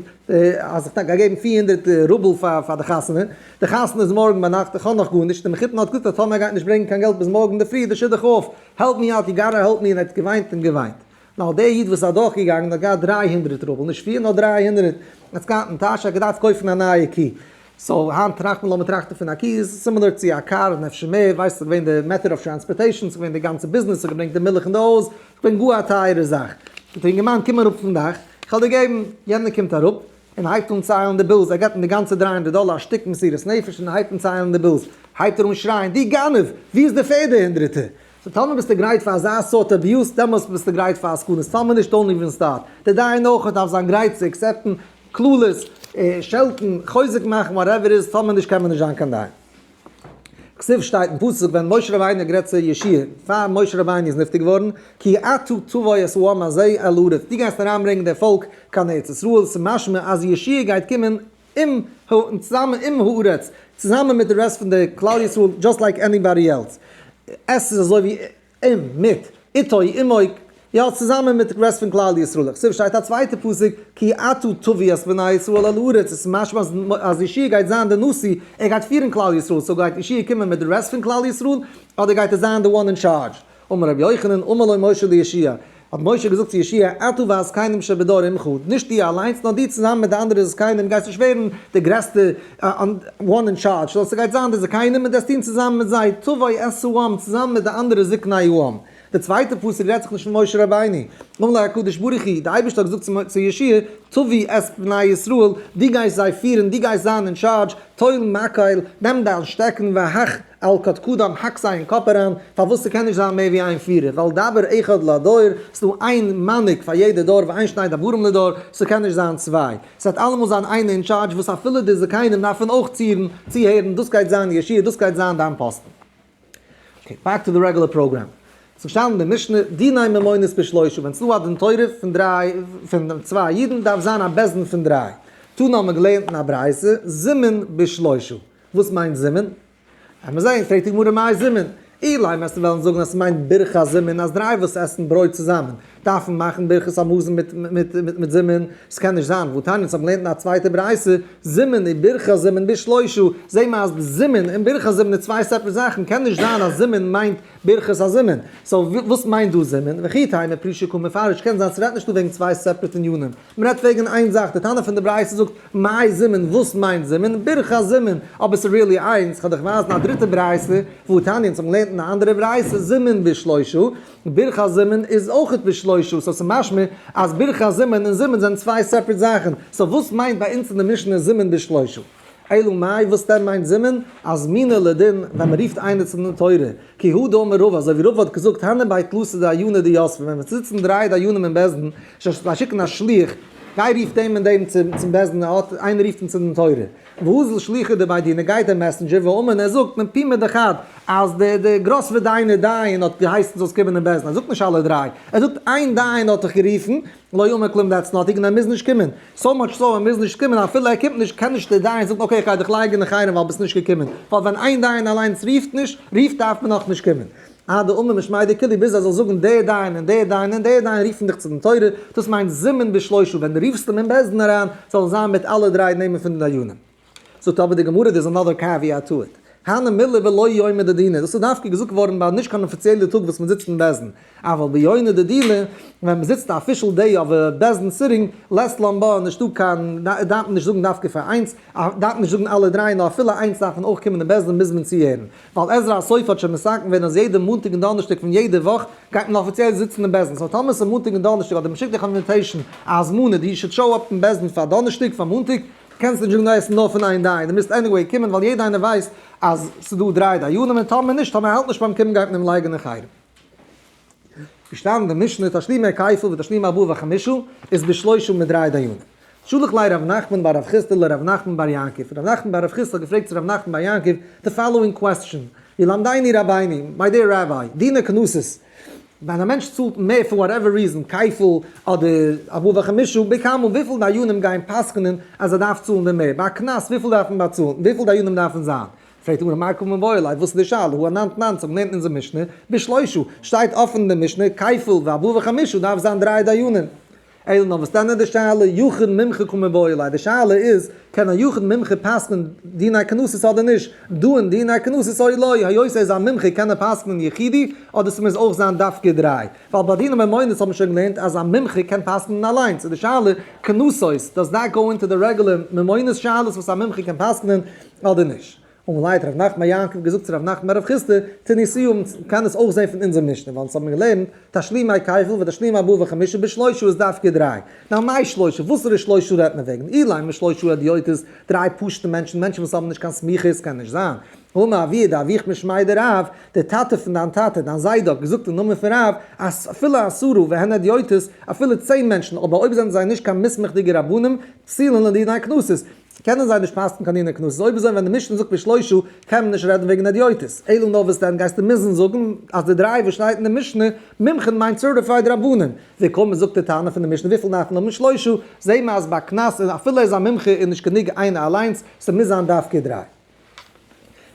אז איך גיי געבן 400 רובל פאר די חתונה, די חתונה איז מארגן ביינאכט איך האב נאך גארנישט, די מחותן האט געזאגט אז טאמער ער גייט נישט ברענגען קיין געלט ביז מארגן אינדערפרי איז די שידוך אויף, help me out you gotta help me און ער האט געוויינט און געוויינט. נאר דער איד וואס איז אדורך געגאנגען האט געהאט 300 רובל, נישט פיר נאר 300, ער האט עס געהאט אין טאש, ער האט געדארפט קויפן א נייע קי. So היינט טראכט מען, לאמיר טראכטן פון א קי, איז similar צו א קאר, און אפשר מער, ווייסט ס'איז געווען די method of transportation, ס'איז געווען די גאנצע ביזנעס, ס'האט געברענגט די מילך אין די הויז, ס'איז געווען גאר א טייערע זאך. זאגט דער אינגערמאן, קום אראפ פון דאך, איך וועל דיר געבן, יענער קומט אראפ, און הייבט אן ציילן די bills, ער געבט אים די גאנצע 300 דאלער, א שטיק מסירות נפש, און הייבט אן ציילן די bills, הייבט ער אן שרייען, דו גנב, ווי איז די פערדע הונדרעטער? So טאמער ביסטו גרייט פאר אזא סארט abuse, דעמאלטס ביסטו גרייט פאר עסקנות, טאמער נישט, don't even start. דער דיין אויך דארף זיין גרייט צו accept ן קללות, שעלטן, חוזק מאכן, whatever איז, טאמער נישט קען מען נישט זיין קיין דיין. כתיב שטייט אין פסוק ווען משה רבינו האט גערעדט צו יהושע, פאר משה רבינו איז נפטר געווארן, כי אתה תבוא את העם הזה אל הארץ, דו גייסט אריינברענגען דער פאלק קיין ארץ ישראל, ס'איז משמע אז יהושע גייט קומען עם צוזאמען עם הארץ, צוזאמען מיט די rest פון די כלל ישראל, just like anybody else. עס איז אזוי ווי עם, מיט, איתו, עמו, יא, צוזאמען מיט די rest פון כלל ישראל. כתיב שטייט א צווייטע פסוק, כי אתה תביא את בני ישראל אל הארץ, עס איז משמע אז יהושע גייט זיין די נשיא, ער גייט פירן כלל ישראל, so גייט יהושע קומען מיט די rest פון כלל ישראל, אדער גייט ער זיין די one in charge? אמר רבי יוחנן, אמר לו משה ליהושע, האט משה געזאגט צו יהושע, אתה והזקנים שבדור עמך, נישט דו אליינס, נאר דו צוזאמען מיט די אנדערע זקנים גייסט נישט ווערן די גרעסטע one in charge, נאר ס'גייט זיין די זקנים און דו וועסט טון צוזאמען מיט זיי, תבוא את העם, צוזאמען מיט די אנדערע זקני העם. די צווייטע פסוק רעדט זיך נישט פון משה רבינו. אמר לו הקדוש ברוך הוא, די אייבערשטער האט געזאגט צו יהושע, תביא את בני ישראל, דו גייסט זיי פירן, דו גייסט זיין אין charge, טול מקל, נעם דיין שטעקן והך על קדקדם, האק זיי אין קאפ אריין, פארוואס ס'קען נישט זיין מער ווי איין פירער, ווייל דבר אחד לדור, ס'דא איין מנהיג פאר יעדע דור ואין שני דברים לדור, ס'קען נישט זיין צוויי, ס'וועט אלעמאל זיין איינער אין charge וואס אפילו די זקנים דארפן אויך צוהערן, צוהערן, דאס גייט זיין יהושע, דאס גייט זיין דיין פאסטן. Okay, back to the regular program. ס'איז געשטאנען אין די משנה, דיני ממונות בשלושה, ווען ס'דא א דין תורה פון דריי, פון צוויי אידן, דארף זיין א בית דין פון דריי. תנא האט מען געלערנט אין א ברייתא, זימון בשלושה. וואס מיינט זימון? עמער זעהן, פרעגט די גמרא מאי זימון? אילימא וועסטו וועלן זאגן אז ס'מיינט ברכת זימון אז דריי וואס עסן ברויט צוזאמען דארפן מאכן ברכת המזון מיט זימון, ס'קען נישט זיין, והתניא אונז האבן געלערנט אין א צווייטע ברייתא, זימון און ברכת זימון בשלושה, זעהן מיר אז זימון און ברכת זימון איז צוויי separate זאכן, קען נישט זיין אז זימון מיינט ברכת הזימון, so וואס מיינט דא זימון? וכי תימא פרושי קא מפרש, קען זיין ס'רעדט נישט דא וועגן צוויי separate ענינים, מ'רעדט וועגן איין זאך, די תנא פון די ברייתא זאגט מאי זימון, וואס מיינט זימון? ברכת זימון, אבער ס'איז really איינס, כ'וועל דיך ווייזן א דריטע ברייתא, והתניא, אונז האבן געלערנט אין א אנדערע ברייתא, זימון בשלושה, ברכת זימון איז אויכעט בשלושה, so ס'איז משמע אז ברכת זימון און זימון זענען צוויי separate זאכן, so וואס מיינט ביי אונז אין די משנה זימון בשלושה? אלא מאי וואס דען מיינט זימון? אזמינהו לדין ווען מען רופט איינער צום דין תורה, כי הא דאמר רבא, אזוי ווי רבא האט געזאגט הני בי תלתא דייני דיתבי, ווען עס זיצן דריי דיינים אין בית דין, זיי שיקן א שליח, גיי רוף דעם און דעם צום בית דין, איינער רופט אים צום דין תורה, ואזיל שליחא דבי דינא גייט דער messenger ואמר און ער זאגט מפומיה דחד אז דער דער גראסווארדיינער דיין האט געהייסן זאלסט קומען אין בית דין, ער זאגט נישט אלע דריי, ער זאגט איין דיין האט דיך גערופן, לא אמר כלום that's nothing און ער מוז נישט קומען, so much so ער מוז נישט קומען אפילו ער קומט נישט קען נישט דער דיין זאגן okay איך גיי דיך לייגן אין חרם ווייל ביסט נישט געקומען, ווייל ווען איין דיין אליינס רופט נישט, רופט דארף מען נאך נישט קומען. עד דאמר משמיה דכולהו ביז ער זאל זאגן דער דיין און דער דיין און דער דיין רופן דיך צו דין תורה, דאס מיינט זימון בשלושה ווען דו רופסט אים אין בית דין אריין זאל עס זיין מיט אלע דריי נעמען פון די דיינים. זאגט אבער די גמרא there's another caveat to it, הני מילי בלא יומא דדינא, דאס איז דווקא געזאגט געווארן ביי נישט קיין אפיציעלע טאג וואס מען זיצט אין בית דין, אבל ביומא דדינא, ווען מען זיצט א official day of a בית דין sitting, לית לן בה, נישטא קיין, דארף מען נישט זאגן דווקא פאר איינס, דארף מען נישט זאגן אלע דריי, נאר אפילו איינס דארף מען אויך קומען אין בית דין מוז מען צוהערן. ווייל עזרא הסופר האט שוין מתקן געווען אז יעדע מאנטאג און דאנערשטאג פון יעדע וואך גייט מען אפיציעל זיצן אין בית דין, so טאמער ס'איז מאנטאג און דאנערשטאג אדער מ'שיקט דיך אן invitation א הזמנה דו should show up אין בית דין פאר דאנערשטאג פאר מאנטאג, קענסט נישט זאגן נייעס נאר פון איין דיין, דו מוזט anyway קומען ווייל יעדע איינער ווייסט אז ס'איז דא דריי דיינים און טאמער נישט טאמער ער האלט נישט ביים קומען גייט מען אים לייגן אין חרם. געשטאנען די משנה תשלומי כפל ותשלומי ארבעה וחמישה איז בשלושה מיט דריי דיינים. שלח ליה רב נחמן בר רב חסדא לרב נחמן בר יעקב, רב נחמן בר רב חסדא האט געפרעגט צו רב נחמן בר יעקב the following question, ילמדני רבינו, my dear rabbi, דיני קנסות, ווען א מענטש צאלט מער for whatever reason, כפל אדער ארבעה וחמישה, בכמה, וויפיל דיינים גייען פסק'נען אז ער דארף צאלן די מער? ביי א קנס וויפיל דארף מען באצאלן? וויפיל דיינים דארפן זיין? פרעגט די גמרא מאי קא מיבעיא ליה, וואס איז די שאלה? הא אנן תנן, ס'האט געלערנט אין אונזער משנה, בשלושה, שטייט אפן אין די משנה, כפל וארבעה וחמישה דארף זיין דריי דיינים. אלא נאר וואס דען איז די שאלה, יחיד מומחה קא מיבעיא ליה, די שאלה איז, קען א יחיד מומחה פסק'נען דיני קנסות אדער נישט, דא אין דיני קנסות או לא, היות ער איז א מומחה קען ער פסק'נען יחידי, אדער ס'מוז אויך זיין דווקא דריי, ווייל ביי דיני ממונות האט מען שוין געלערנט אז א מומחה קען פסק'נען אליינס, איז די שאלה, קנסות, does that go into the regular ממונות שאלות וואס א מומחה קען פסק'נען אדער נישט? אמר ליה האט רב נחמן בר יעקב געזאגט צו רב נחמן בר רב חסדא, תניתוה, מ'קען עס אויך זען פון אונזער משנה, ווייל אונז האבן געלערנט, תשלומי כפל ותשלומי ארבעה וחמישה בשלושה איז דווקא דריי. Now מאי שלושה, וואסערע שלושה רעדט מען וועגן? אילימא שלושה הדיוטות, דריי פשוטע מענטשן, מענטשן וואס האבן נישט קיין סמיכות, קען נישט זיין. האמר אבוה דאבוך משמיה דרב, דער טאטע פון דיין טאטע, דיין זיידע האט געזאגט אין נאמען פון רב, אז אפילו עשרה והן הדיוטות, אפילו 10 מענטשן, אבער אויב זענען זיי נישט קיין מוסמך'דיגע רבנים, פסולין לדיני קנסות, קענען זיי נישט פסק'ן קיין דיני קנסות, אויב אזוי ווען די משנה זאגט בשלושה קען מען נישט רעדן וועגן הדיוטות, אלא נאר וואס דען גייסטו מוזן זאגן אז די דריי וואס שטייט אין די משנה מומחים מיינט certified רבנים, וקאמר זאגט די תנא פון די משנה וויפיל דארף מען האבן שלושה, זעהן מיר אז ביי קנס אפילו ער איז א מומחה איז נישט גענוג איינער אליינס, ס'מוז זיין דווקא דריי.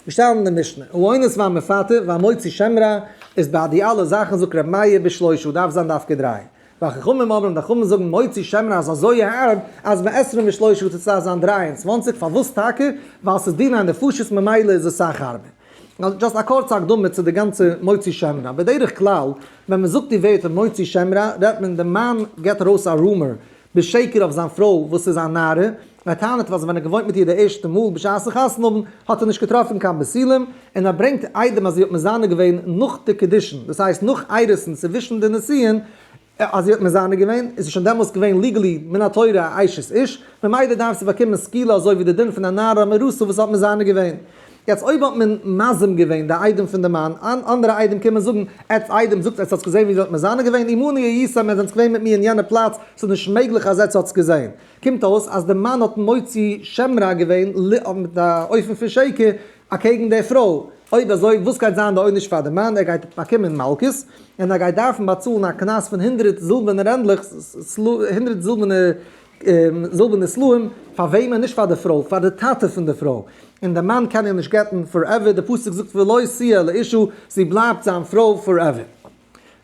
געשטאנען אין די משנה, האונס והמפתה והמוציא שם רע, איז ביי די אלע זאכן זאגט ר' מאיר בשלושה דארף זיין דווקא דריי. וחכמים אומרים, די חכמים זאגן מוציא שם רע איז אזוי הארב אז בעשרים ושלושה טוט עס זיין 23, פארוואס טאקע? ווייל ס'איז דיני נפשות ממילא איז עס סאך הארבער. Just א קורצע הקדמה צו די גאנצע מוציא שם רע. בדרך כלל ווען מען זאגט די ווערטער מוציא שם רע רעדט מען די מאן געבט ארויס א rumor בשקר אויף זיין פרוי וואס איז א נערה, ער טענה'ט אז ווען ער האט געוואוינט מיט איר די ערשטע מאל בשעת'ן חתונה האבן האט ער נישט געטראפן קיין בתולים, און ער ברענגט עדים אז זי האט מזנה געווען נאך די קידושין, דאס הייסט נאך אירוסין צווישן די נישואין, אז זי האט מזנה געווען, איז זי שוין דעמאלס געווען legally מן התורה א אשת איש, ממילא דארף זי באקומען סקילה אזוי ווי די דין פון א נערה מאורסה וואס האט מזנה געווען. יעצט אויב האט מען מזים געווען די עדים פון די מאן, אן אנדערע עדים קומען זאגן, עטס עדים זאגט עטס האטס געזען ווי זי האט מזנה געווען, עמנו הייתם, עטס זענטס געווען מיט מיר אין יענע פלאץ, ס'איז נישט מעגליך אז עטס האטס געזען. קומט אויס אז די מאן האט מוציא שם רע געווען מיט א אופן פון שקר אקעגן די פרוי, אויב אזוי וואס גייט זיין די עונש פאר די מאן, ער גייט באקומען מלקות, און ער גייט דארפן באצאלן א קנס פון 100 זילבערנע רענדלעך, 100 זילבערנע סלעים, פאר וועמען? נישט פאר די פרוי, פאר די טאטע פון די פרוי, און די מאן קען איר נישט גט'ן forever, די פסוק זאגט ולו תהיה לאשה, זי בלייבט זיין פרוי forever.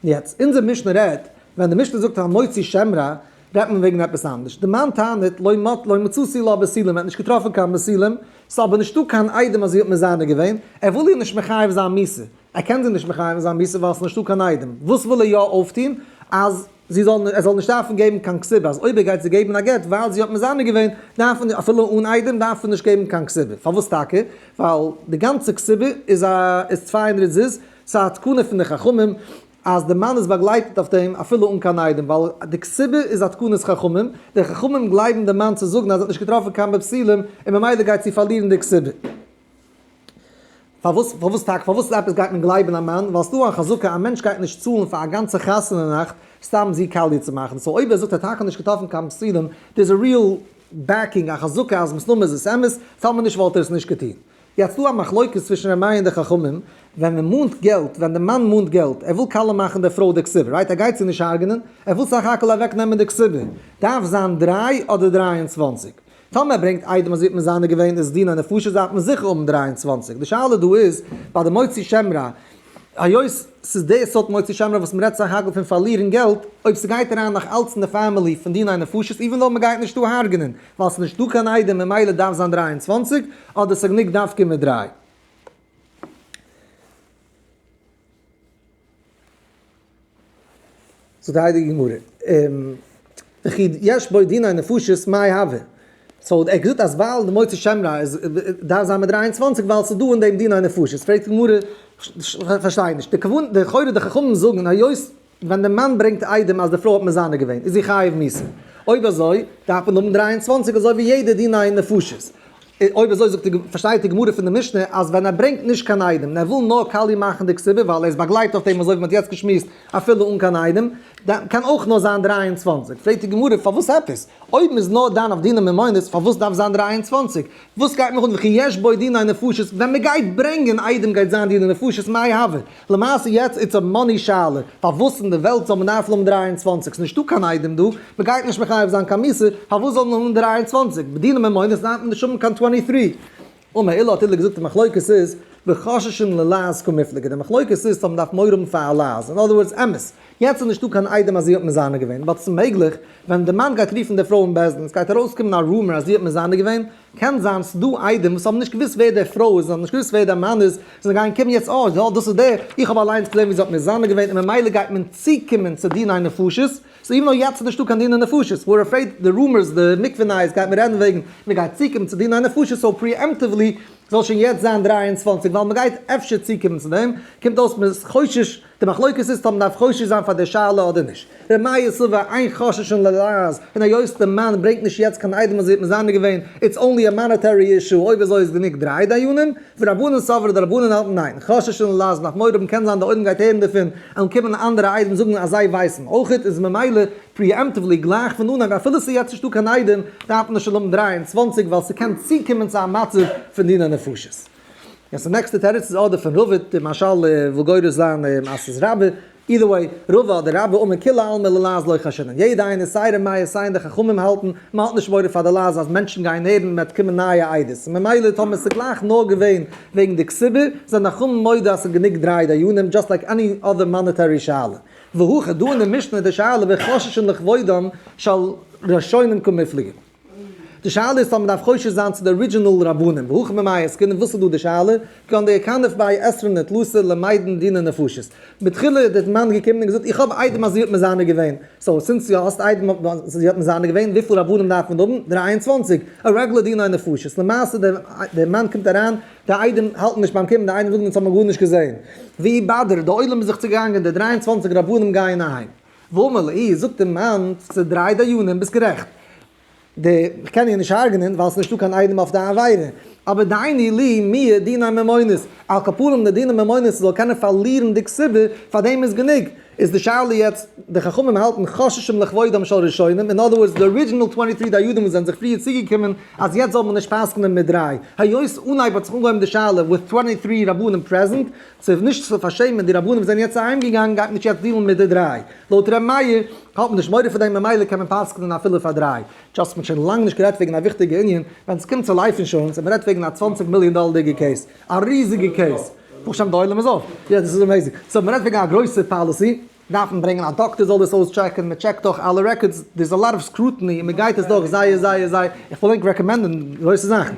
יעצט, אונזער משנה רעדט, ווען די משנה זאגט המוציא שם רע, רעדט מען וועגן עפעס אנדערש. די מאן טענה'ט, לא מט לא מצאתי לה בתולים, ער האט נישט געטראפן קיין בתולים, ס'איז אבער נישטא קיין עדים אז זי האט מזנה געווען, ער וויל איר נישט מחייב זיין מיתה. ער קען זי נישט מחייב זיין מיתה ווייל ס'איז נישטא קיין עדים. וואס וויל ער יא אויפטון? אז זי זאל, ער זאל נישט דארפן געבן קיין כתובה, אז אויב ער גייט זי געבן א גט ווייל זי האט מזנה געווען, דארף מען, אפילו אן עדים דארף מען נישט געבן קיין כתובה. פארוואס טאקע? ווייל די גאנצע כתובה איז א איז 200 זוז, ס'איז א תקנה פון די חכמים אז די מאן איז באגלייבט אויף דעם אפילו אן קיין עדים, ווייל די כתובה איז א תקנת חכמים, די חכמים גלייבן די מאן צו זאגן אז ער האט נישט געטראפן קיין בתולים און ממילא גייט זי פארלירן די כתובה. פארוואס פארוואס טאקע פארוואס עפעס גייט מען גלייבן א מאן? ווייל ס'דא א חזקה א מענטש גייט נישט צאלן פאר א גאנצע חתונה נאכט סתם זי קאליע צו מאכן, so אויב ער זאגט ער האט טאקע נישט געטראפן קיין בתולים, there is a real backing א חזקה אז מסתמא איז עס אמת, טאמער נישט וואלט ער עס נישט געטון. יעצט דא א מחלוקת צווישן ר' מאיר און די חכמים, ווען מען מאנט געלט, ווען די מאן מאנט געלט, ער וויל קאלע מאכן די פרוי די כתובה, right? ער גייט זי נישט הרג'נען, ער וויל סך הכל אוועק נעמען די כתובה, דארף זיין דריי אדער 23? טאמער ער ברענגט עדים אז זי האט מזנה געווען איז דיני נפשות דארף מען זיכער האבן 23. די שאלה דא איז, ביי די מוציא שם רע, היות ס'איז די סארט מוציא שם רע וואס מ'רעדט סך הכל פון פארלירן געלט, אויב ס'גייט אריין נאך אלץ אין די family פון דיני נפשות, even though מ'גייט נישט דא הרג'נען, ווייל ס'איז נישט דא קיין עדים ממילא דארף זיין 23, אדער ס'גענוג דווקא מיט דריי. זאגט די הייליגע גמרא, וכי יש בו דיני נפשות מאי הוי? So ער האט געזאגט אז ווייל די מוציא שם רע איז דארף זיין מיט 23 ווייל ס'איז דא אין דעם דיני נפשות. פרעגט די גמרא, פארשטיי נישט, די כוונה, די לכאורה די חכמים זאגן היות ווען די מאן ברענגט עדים אז די פרוי האט מזנה געווען איז זי חייב מיתה, אויב אזוי דארף מען האבן 23 אזוי ווי יעדע דיני נפשות. אויב אזוי זאגט די, פארשטייט די גמרא פון די משנה אז ווען ער ברענגט נישט קיין עדים און ער וויל נאר קאליע מאכן די כתובה ווייל ער איז באגלייבט אויף דעם אזוי ווי מען האט יעצט געשמועסט אפילו אן קיין עדים, דאן קען אויך נאר זיין 23. פרעגט די גמרא פארוואס עפעס? אויב מען איז נאר דן אויף דיני ממונות פארוואס דארף זיין 23? וואס גייט מיך אן וכי יש בו דיני נפשות, ווען מען גייט ברענגען עדים גייט זיין דיני נפשות מאי הוי? למעשה יעצט it's a money שאלה, פארוואס אין די וועלט זאל מען דארפן האבן 23? ס'איז נישטא קיין עדים דא, מען גייט נישט מחייב זיין קיין מיתה, פארוואס זאל מען האבן 23? בדיני ממונות דארף מען נישט האבן קיין 23. אמר עולא האט עולא געזאגט די מחלוקת איז, וחוששין ללעז קמיפלגי, די מחלוקת איז צו מ'דארף מורא האבן פאר א לעז, אין other words אמת, יעצט איז נישטא קיין עדים אז זי האט מזנה געווען, but ס'איז מעגליך ווען די מאן גייט רופן די פרוי אין בית דין, ס'גייט ארויסקומען א rumor אז זי האט מזנה געווען, קען זיין ס'דא עדים וואס האבן נישט געוואוסט ווער די פרוי איז, האבן נישט געוואוסט ווער די מאן איז, זיי גייען קומען יעצט אה יא דאס איז דער, איך האב אליינס געזען ווי זי האט מזנה געווען און ממילא גייט מען צוקומען צו דיני נפשות, so even though יעצט איז נישטא קיין דיני נפשות, we're afraid די rumors, די מקווה נייעס גייט מען רעדן וועגן, מען גייט צוקומען צו דיני נפשות, so preemptively זאל שוין יעצט זיין 23 ווייל מען גייט אפשר צוקומען צו דעם, קומט אויס מען איז חושש, די מחלוקת איז צו מען דארף חושש זיין פאר די שאלה אדער נישט. ר' מאיר סבר אין חוששין ללעז, און היות די מאן ברענגט נישט יעצט קיין עדים אז זי האט מזנה געווען, it's only a monetary issue, אויב אזוי איז גענוג דריי דיינים, ורבנן סברי די רבנן האלטן ניין, חוששין ללעז מ'דארף מורא האבן קען זיין די עולם גייט הערן דערפון, און קומען אנדערע עדים זאגן אז זיי ווייסן אויכעט, איז ממילא preemptively גלייך פון אנהייב אפילו ס'איז יעצט נישטא קיין עדים דארף מען נישט האבן 23 ווייל ס'קען צוקומען צו א מצב פון דיני נפשות. יעצט די נעקסטע תירוץ איז אדער פון רבא די משל וויל גורס זיין אז ס'איז רבה, either way, רבא אדער רבה אמר כולי עלמא ללעז לא חיישינן, יעדע איינער סיי ר' מאיר סיי און די חכמים האלטן מ'האט נישט מורא פאר די לעז אז מענטשן גייען הערן מ'וועט קומען נייע עדות, ממילא טאמער ס'איז גלייך נאר געווען וועגן די כתובה, זענען די חכמים מודה אז ס'איז גענוג דריי דיינים just like any other monetary שאלה. והכא דא אין די משנה די שאלה וחוששין לכבודם של ראשונים קמיפלגי. די שאלה איז טאמער מ'דארף חושש זיין צו די original רבנים, והכא במאי עסקינן וואס איז דא די שאלה, כגון דאיכנף בי עשרים ותלתא למידן דיני נפשות. בתחילה איז דער מאן געקומען און געזאגט איך האב עדים אז זי האט מזנה געווען, so since דו האסט עדים אז זי האט מזנה געווען וויפיל רבנים דארף מען האבן? 23, א רעגולער דיני נפשות, למעשה דער מאן קומט אריין, די עדים האלטן נישט ביים קומען, די עדים זאגן אונז האבן גארנישט געזען. ווי באדערט, די עולם איז זיך צוגעגאנגען, די 23 רבנים גייען אהיים. ואמר ליה, זאגט דער מאן, ס'איז דריי דיינים, ביסט גערעכט. די, איך קען איר נישט הרג'נען ווייל ס'איז נישטא קיין עדים אויף די עבירה. אבער דייני לי מיר דיני ממונות, על כל פנים די דיני ממונות זאל קענען פארלירן די כתובה, פאר דעם איז גענוג. איז די שאלה יעצט, די חכמים האלטן חוששים לכבודם של ראשונים, אין other words די original 23 דיינים וואס זענען זיך פריער צוגעקומען אז יעצט זאל מען נישט פסק'נען מיט דריי, היות אנהייב האט זיך אנגעהויבן די שאלה with 23 רבנים present, צו נישט צו פארשעמען די רבנים וואס זענען יעצט אהיימגעגאנגען גייט מען נישט יעצט deal ן מיט די דריי. לויט ר' מאיר האט מען נישט מורא פאר דעם ממילא קען מען פסק'נען אפילו פאר דריי. just מ'האט שוין לאנג נישט גערעדט וועגן א וויכטיגע ענין, ווען ס'קומט צו life insurance און מ'רעדט וועגן א 20 מיליאן דאלערדיגע case, א ריזיגע case, ברוך השם די עולם איז אויף, יא דאס איז amazing, so מ'רעדט וועגן א גרויסע policy, דארף מען ברענגען א דאקטער זאל דאס אויסטשעקן, מ'טשעקט דורך אלע records, there's a lot of scrutiny און מ'גייט עס דורך זייער זייער זייער, איך וויל ענק recommend ען גרויסע זאכן.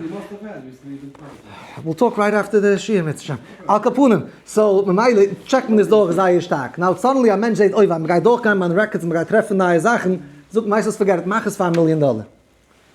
We'll talk right after the שיעור אם ירצה השם. על כל פנים, so ממילא טשעקט מען עס דורך זייער שטארק. Now suddenly א מענטש זעט אוי וויי מ'גייט דורכגיין מיינע records און מ'גייט טרעפן נייע זאכן, זאגט מייסטערס forget it, מאך עס פאר א מיליאן דאלער.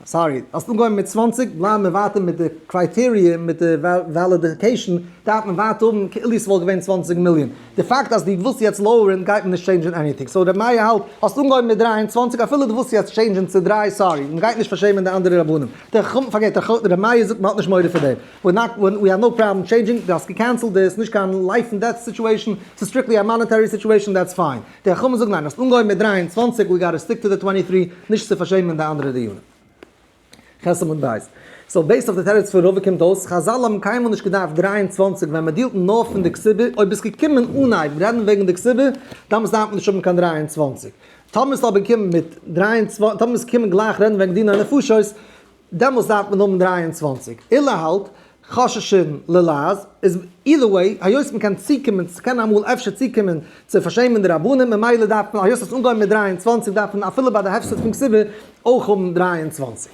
Sorry, האסט אנגעהויבן מיט 20, בלייבן מיר ווייטער מיט די criteria, מיט די validation, דארף מען ווייטער האבן כאילו ס'וואלט געווען 20 מיליאן. די פאקט אז דו ווילסט יעצט lower ן גייט מען נישט change ען anything. So ר' מאיר האלט, האסט אנגעהויבן מיט 23, אפילו דו ווילסט יעצט change ען צו דריי, sorry, מ'גייט נישט פארשעמען די אנדערע רבנים. דער חכם, forget, ר' מאיר זאגט מ'האט נישט מורא פאר דעם. We're not, we have no problem changing, דו האסט געקענסלט, דאס איז נישט קיין life and death situation, ס'איז strictly א monetary situation, that's fine. די חכמים זאגן ניין, האסט אנגעהויבן מיט 23, we gotta stick to the 23, נישט צו פארשעמען די אנדערע דיינים. ח' עמוד ב'. So based אויף די תירוץ פון רבא קומט אויס, חזל האבן קיינמאל נישט געדארפט 23 ווען מען deal ט נאר פון די כתובה, אויב איז געקומען אנהייב רעדן וועגן די כתובה, דאמאלס דארף מען נישט האבן קיין 23. טאמער איז אבער געקומען מיט 23, טאמער איז געקומען גלייך רעדן וועגן דיני נפשות, דעמאלס דארף מען האבן 23. עולא האלט, חוששין ללעז, איז either way, היות מען קען צוקומען, ס'קען אמאל אפשר צוקומען צו פארשעמען די רבנים, ממילא דארף מען, היות ס'איז אנגעהויבן מיט 23 דארף מען אפילו ביי די הפסד פון כתובה אויך האבן 23.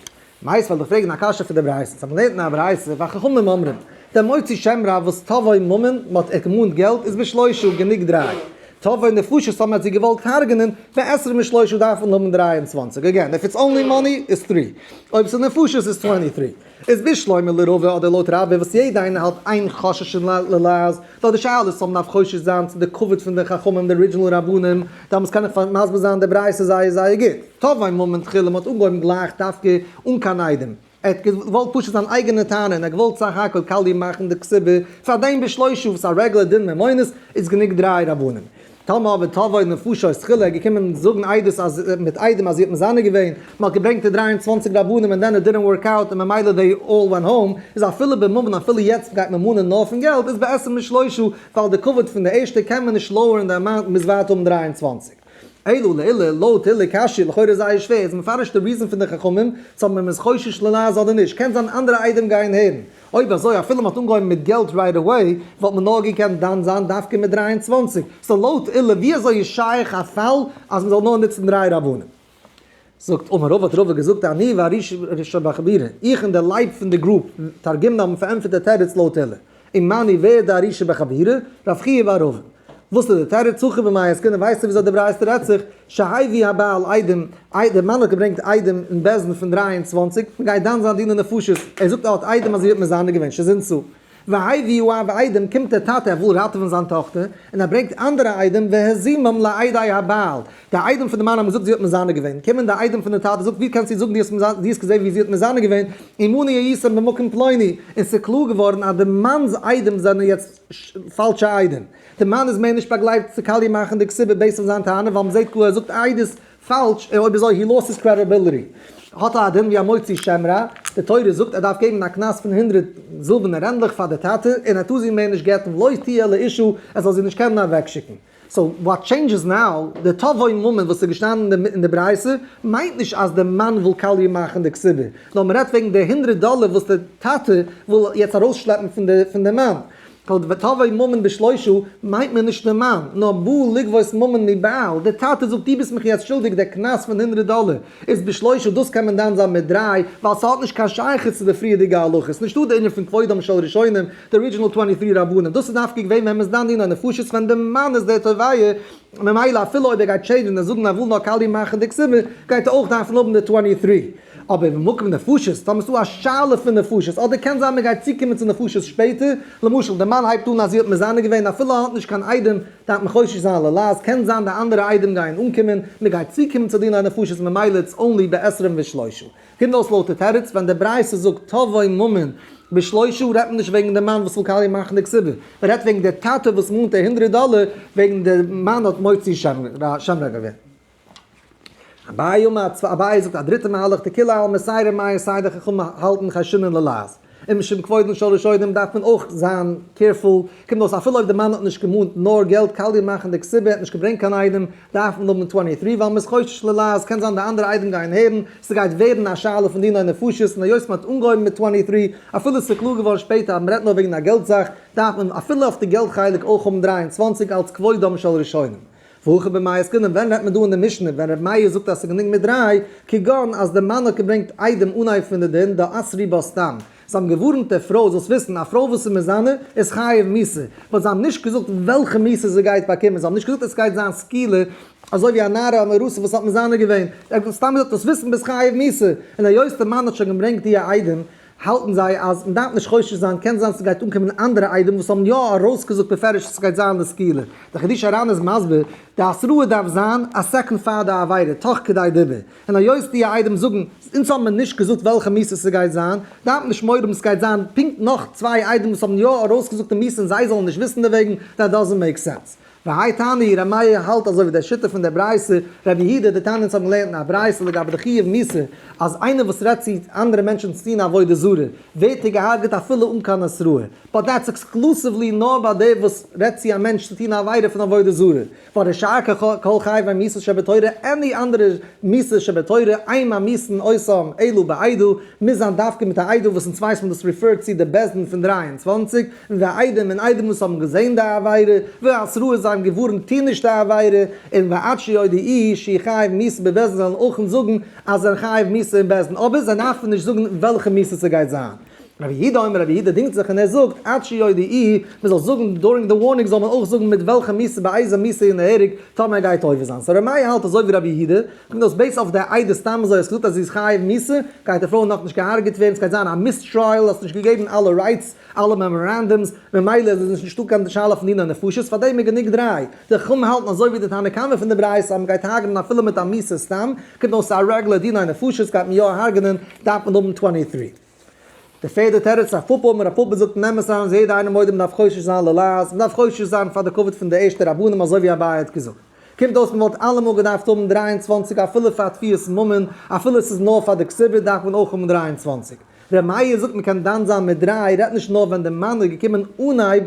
מייסט וועל איך פרעגן א קשיא פון די ברייתא, ס'האט מען געלערנט אין א ברייתא, וחכמים אומרים, דער מוציא שם רע וואס תבעו ממון, מ'האט ער געמאנט געלט, איז בשלושה גענוג דריי. תבעו נפשות האט מען זי געוואלט הרג'נען, בעשרים ושלושה דארף מען האבן 23. Again, if it's only money, איז 3. אויב ס'איז נפשות איז 23. איז בשלמא לרבא אדער לויט רבה וואס יעדע איינער האלט אין חוששין ללעז, דארט די שאלה איז צו מ'דארף חושש זיין צו די כבוד פון די חכמים די original רבנים, דאמאלס קען איך מסביר זיין די ברייתא זייער זייער גוט. תבעו ממון תחילה מ'האט אנגעהויבן גלייך דווקא אן קיין עדים. ער האט געוואלט פשוט זיין אייגענע טענה און ער האט געוואלט סך הכל קאליע מאכן די כתובה, פאר דעם בשלושה וואס א רעגולער דין ממונות איז גענוג דריי רבנים. טאמער אבער תבעו נפשות תחילה איז געקומען זאגן עדות אז מיט עדים אז זי האט מזנה געווען, מען האט געברענגט די 23 רבנים און then it didn't work out און ממילא they all went home, איז אפילו בממון אפילו יעצט גייט מען מאנען נאר פון געלט איז בעשרים ושלושה ווייל די כבוד פון די ערשטע קען מען נישט lower ן די amount מוז ווייטער האבן 23. אלא לעולא, לויט עולא קשיא, לכאורה זייער שווער, איז מפרש די reason פון די חכמים, צו האבן מ'איז חושש ללעז אדער נישט, קען זיין אנדערע עדים גייען הערן. אויב אזוי אפילו מ'האט אנגעהויבן מיט געלט right away, וואלט מען נאר געקענט דן זיין דווקא מיט 23. So לויט עולא, ווי אזוי איז שייך א פאל אז מ'זאל נאר נוצן דריי רבנים? זאגט אמר רבא, האט רבא געזאגט, אני והארי שבחבורה, איך און דער לייב פון די group, תרגמנא האבן פארענטפערט די תירוץ לויט עולא. ומני ווער איז די ארי שבחבורה? רב חייא בר אבין. וואס איז די תירוץ? הכא במאי עסקינן, ווייסטו וויאזוי די ברייתא רעדט זיך? שהביא הבעל עדים, דער מאן האט געברענגט עדים אין בית דין פון 23, מען גייט דן זיין דיני נפשות, ער זאגט ער האט עדים אז זי האט מזנה געווען, שזינצו. והביא האב עדים, קומט דער טאטע ער וויל ראטעווען זיין טאכטער, און ער ברענגט אנדערע עדים, והזימם לעדי הבעל, די עדים פון די מאן האבן געזאגט זי האט מזנה געווען, קומען די עדים פון די טאטע זאגט ווי קענסטו זאגן דו האסט געזען ווי זי האט מזנה געווען, עמנו הייתם במקום פלוני, און ס'איז קלאר געווארן אז די מאנ'ס עדים זענען יעצט פאלשע עדים, די מאן איז מער נישט באגלייבט צו קאליע מאכן די כתובה based אויף זיין טענה, ווייל מ'זעט קלאר ער זאגט עדות פאלש, און אויב אזוי he lost his credibility. האט ער א דין ווי א מוציא שם רע, די תורה זאגט ער דארף געבן א קנס פון 100 זילבערנע רענדלעך פאר די טאטע, און ער טאר זי מער נישט גט'ן לא תהיה לאשה, ער זאל זי נישט קענען אוועקשיקן. So what changes now, די תבוא ממון וואס איז געשטאנען אין די ברייתא, מיינט נישט אז די מאן וויל קאליע מאכן די כתובה, נאר מ'רעדט וועגן די 100 דאלער וואס די טאטע וויל יעצט ארויסשלעפן פון די מאן. תבוא ממון בשלושה מיינט מען נישט די מאן, נאר בא לגבות ממון מבעל, די טאטע זאגט דו ביסט מיך יעצט שולדיג די קנס פון 100 דאלער, איז בשלושה דאס קען מען דן זיין מיט דריי, ווייל ס'האט נישט קיין שייכות צו די פריערדיגע הלכות, נישטא די ענין פון כבודם של ראשונים, די original 23 רבנים, דאס איז דווקא געווען ווען מ'איז דן דיני נפשות ווען די מאן איז דער תובע, ממילא אפילו אויב ער גייט change ן און זאגן ער וויל נאר קאליע מאכן די כתובה, גייט ער אויך דארפן האבן די 23. אבער במקום נפשות, טאמער ס'דא א שאלה פון נפשות, אדער קען זיין מ'גייט צוקומען צו נפשות שפעטער, למשל די מאן הייבט אן אז זי האט מזנה געווען אפילו ער האט נישט קיין עדים, דארף מען חושש זיין ללעז, קען זיין די אנדערע עדים גייען אנקומען, מ'גייט צוקומען צו דיני נפשות ממילא it's only בעשרים ושלושה. קומט אויס לויט די תירוץ, ווען די ברייתא זאגט תבוא ממון בשלושה רעדט מען נישט וועגן די מאן וואס וויל קאליע מאכן די כתובה, מען רעדט וועגן די טאטע וואס מאנט די הונדרעט דאלער וועגן די מאן האט מוציא שם רע געווען. אביי אמר, אביי זאגט א דריטע מהלך, דכולי עלמא סיי ר' מאיר סיי די חכמים האלטן חיישינן ללעז. און משום כבודן של ראשונים דארף מען אויך זיין careful, קומט אויס אפילו אויב די מאן האט נישט געמאנט נאר געלט קאליע מאכן די כתובה האט נישט געברענגט קיין עדים, דארף מען האבן 23 ווייל מ'איז חושש ללעז, קען זיין די אנדערע עדים גייען הערן, ס'גייט ווערן א שאלה פון דיני נפשות, און היות מ'האט אנגעהויבן מיט 23, אפילו ס'איז קלאר געווארן שפעטער אז מ'רעדט נאר וועגן א געלט זאך, דארף מען אפילו אויף די געלט חלק אויך האבן 23 אלץ כבודם של ראשונים. והכא במאי עסקינן, ווען רעדט מען דא אין די משנה ווען ר' מאיר זאגט אז ס'איז גענוג מיט דריי, כגון אז די מאן האט געברענגט עדים אנהייב פון די דין דאסרי בה סתם, זיי האבן געווארנט די פרוי זאלסט וויסן א פרוי וואס איז מזנה איז חייב מיתה, but זיי האבן נישט געזאגט וועלכע מיתה זי גייט באקומען, זיי האבן נישט געזאגט עס גייט זיין סקילה אזוי ווי א נערה המאורסה וואס האט מזנה געווען, זיי האבן סתם געזאגט זאלסט וויסן ביסט חייב מיתה, און היות די מאן האט שוין געברענגט די עדים האלטן זיי אז מ'דארף נישט חושש זיין, קען זיין ס'גייט אנקומען אנדערע עדים וואס האבן יא ארויסגעזאגט בפירוש אז ס'גייט זיין די סקילה. דער חידושי הרי"ן איז מסביר, די התראה דארף זיין א second פאר די עבירה, תוך כדי דיבור. און היות די עדים זאגן, אונז האבן מיר נישט געזאגט וועלכע מיתה ס'גייט זיין, דארף מען נישט מורא האבן ס'גייט זיין פונקט נאך צוויי עדים וואס האבן יא ארויסגעזאגט די מיתה און זיי זאלן נישט וויסן דערוועגן, that doesn't make sense. והאי תנא, ר' מאיר האלט אזוי ווי דער שיטה פון דער ברייתא, רבי יהודה, דתניא אונז האבן געלערנט אין א ברייתא לגבי די חיוב מיתה, אז איינער וואס רעדט צו אנדערע מענטשן צו טון עבודה זרה, ווערט ער געהארגעט אפילו אן קיין התראה, but that's exclusively נאר ביי דער וואס רעדט צו א מענטש צו טון א עבירה פון עבודה זרה, פאר שאר כל חייבי מיתות שבתורה, any אנדערע מיתות שבתורה, אין ממיתין אותם אלא בעדו, מוז זיין דווקא מיט א עדו וואס אונז ווייסט מען דאס refer ט צו די בית דין פון 23, און והעדים און עדים וואס האבן געזען די עבירה, והתראה זיי האבן געווארנט טו נישט די עבירה, און ועד שיודיעוהו שהוא חייב מיתה בבית דין זאלן אויך זאגן אז זיי זענען חייב מיתה אין בית דין, אבער זיי דארפן נישט זאגן וועלכע מיתה ס'גייט זיין. רבי יהודה אומר, רבי יהודה דינגט זיך און ער זאגט, עד שיודיעוהו, מען זאל זאגן during the warning זאל מען אויך זאגן מיט וועלכע מיתה באיזה מיתה ינהרג, טאמער ער גייט עובר זיין. So ר' מאיר האלט אזוי ווי רבי יהודה, קומט אויס based אויף די עדות סתם אזוי האסט געזאגט אז זי איז חייב מיתה, גייט די פרוי נאכנישט געהארגעט ווערן, ס'גייט זיין א mistrial, האסט נישט געגעבן אלע rights, אלע memorandums, ממילא איז נישטא קיין שאלה פון דיני נפשות, פאר דעם איז גענוג דריי. די חכמים האלטן אזוי ווי די תנא קמא פון די ברייתא אז מ'גייט הרג'נען אפילו מיט א מיתה סתם, קומט אויס א רעגולער דיני נפשות גייט מען יא הרג'נען, דארף מען האבן 23. די פערדע תירוץ, רב פפא אמר, רב פפא זאגט נעם עס אריין אז יעדער איינער מודה מ'דארף חושש זיין ללעז, מ'דארף חושש זיין פאר די כבוד פון די ערשטע רבנים אזוי ווי אביי האט געזאגט. קומט אויס מ'וואלט אלעמאל געדארפט האבן 23 אפילו פאר תביעת ממון, אפילו עס איז נאר פאר די כתובה דארף מען אויך האבן 23. ר' מאיר זאגט מען קען דן זיין מיט דריי, רעדט נישט נאר ווען די מאן איז געקומען אנהייב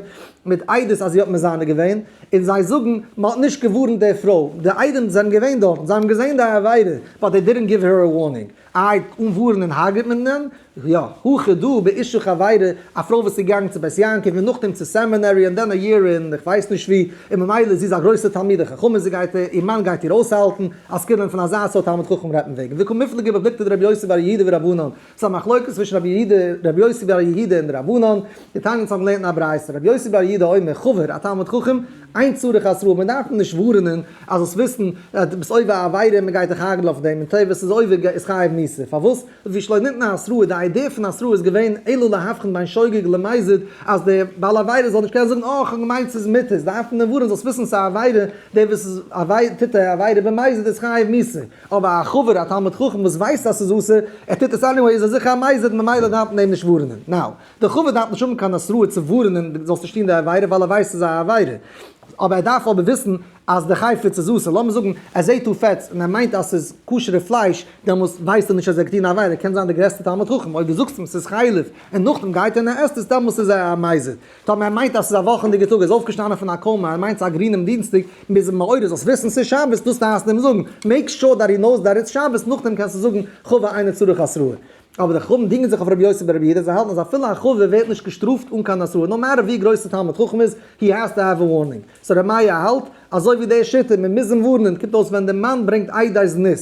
מיט עדות אז זי האט מזנה געווען, און זיי זאגן מען האט נישט געווארנט די פרוי, די עדים זענען געווען דארטן, זיי האבן געזען די עבירה, but they didn't give her a warning. איי, אן ווארענען הרג'ט מען דען? יא, הכא דא באשה חברה, א פרוי וואס איז געגאנגען צו בית יעקב און נאכדעם צו seminary און then a year אין איך ווייס נישט ווי, און ממילא זי איז א גרויסע תלמידה חכמה, זי גייט, איר מאן גייט איר אויסהאלטן, אז קינדער פון אזא סארט תלמיד חכם רעדט מען וועגן. וקא מיפלגי בפלוגתא דרבי יוסי בר יהודה ורבנן, ס'איז א מחלוקת צווישן רבי יהודה, רבי יוסי בר יהודה און די רבנן, דתניא אונז האבן געלערנט אין א ברייתא, רבי יוסי בר יהודה אומר, חבר, א תלמיד חכם, אין צריך התראה, מען דארף אים נישט ווארענען אז זאלסט וויסן אז דו ביסט עובר א עבירה און מען גייט דיך הרג'נען אויף דעם, און טבע ס'איז עובר איז חייב מיתה, פארוואס? לפי שלא ניתנה התראה, די idea פון התראה איז געווען אלא להבחין בין שוגג למזיד, אז דער בעל עבירה זאל נישט קענען זאגן אה כ'האב געמיינט ס'איז מותר, דארף מען אים ווארענען זאלסט וויסן ס'איז א עבירה, דער וואס איז טוט א עבירה במזיד איז חייב מיתה. אבער א חבר א תלמיד חכם וואס ווייסט אז ס'איז אסור, ער טוט עס anyway איז ער זיכער א מזיד ממילא דארף מען אים נישט ווארענען. Now, דער חבר דארף נישט האבן קיין התראה צו ווארענען דו זאלסט נישט טון די עבירה ווייל ער ווייסט ס'איז א עבירה. אבער ער דארף אבער וויסן אז די חפץ איז אסור. לאמיר זאגן ער זעט דא פעטס און ער מיינט אז ס'איז כשר'ע פלייש, דעמאלס ווייסט ער נישט אז ער האט געטון א עבירה, קען זיין דער גרעסטער תלמיד חכם, אויב דו זאגסט אים ס'איז חלב און נאכדעם גייט ער און ער עסט עס דעמאלס איז ער א מזיד. טאמער ער מיינט אז ס'איז א וואכענדיגע טאג, ער איז אויפגעשטאנען פון א coma, ער מיינט ס'איז א גרינעם דינסטאג, מ'איז אים מעורר זאלסט וויסן ס'איז שבת, דאס דארפסטו אים זאגן, make sure that he knows that it's שבת, נאכדעם קענסטו זאגן חבר אינו צריך התראה. אבער די חכמים דינגען זיך אויף רבי יוסי ברבי יהודה, זיי האלטן אז אפילו א חבר ווערט נישט געשטראפט אן קיין התראה, no matter ווי גרויס די תלמיד חכם איז, he has to have a warning. So רבי מאיר האלט אזוי ווי די שיטה, מען מוז אים ווארענען, קומט אויס ווען די מאן ברענגט עדי זנות,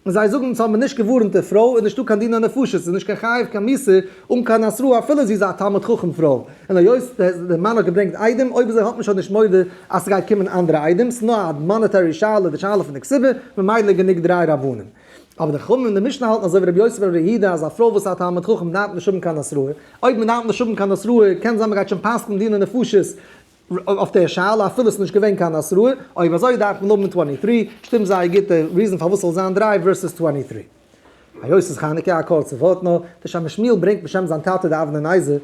און זיי זאגן אונז האבן נישט געווארענט די פרוי, איז נישטא קיין דיני נפשות, איז נישט קיין חייב קיין מיתה אן קיין התראה אפילו זי איז א תלמיד חכם פרוי, און היות די מאן האט געברענגט עדים, אויב אזוי האט מען שוין נישט מורא אז ס'גייט קומען אנדערע עדים, ס'איז נאר א monetary שאלה, די שאלה פון די כתובה, ממילא גענוג דריי רבנים. אבער די חכמים אין די משנה האלטן אזוי ווי רבי יוסי ברבי יהודה אז א פרוי וואס איז א תלמיד חכם דארף נישט האבן קיין התראה, אויב מען דארף נישט האבן קיין התראה קען זיין מען גייט שוין פסק'ן דיני נפשות אויף די שאלה אפילו עס איז נישט געווען קיין התראה, אויב אזוי דארף מען האבן twenty three, שטימט זייער גוט די reason פארוואס ס'זאל זיין דריי versus twenty three. היות ס'איז חנוכה א קורצע ווארט נאר, די שם משמואל ברענגט בשם זיין טאטע די אבני נזר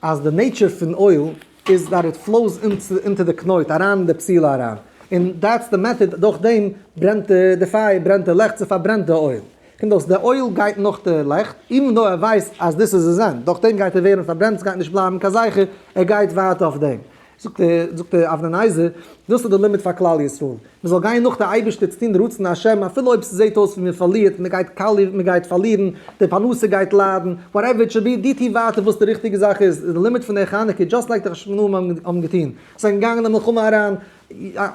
אז די nature פון oil איז that it flows into די קנויט אריין אין די פתילה אריין, און that's די method דורך דעם ברענט די פייער ברענט די לעכט ס'פארברענט די oil. קומט אויס די oil גייט נאך די לעכט, even though ער ווייסט אז דאס איז עס end, דורך דעם גייט ער ווערן פארברענט, ס'גייט נישט בלייבן קיין זכר, ער גייט ווייטער אויף דעם. זאגט דער זאגט דער אבני נזר, דאס איז די לימוד פאר כלל ישראל, מען זאל גיין נאך די אייבערשטער צו טון די רצון השם אפילו אויב ס'זעט אויס ווי מען פארלירט, מען גייט קאלירן, מען גייט פארלירן, די פרנסה גייט ליידן, whatever it should be, דו טו ווייטער וואס די ריכטיגע זאך איז, די לימוד פון דער חנוכה, just like די חשמונאים האבן געטון, זיי זענען געגאנגען אין מלחמה אריין,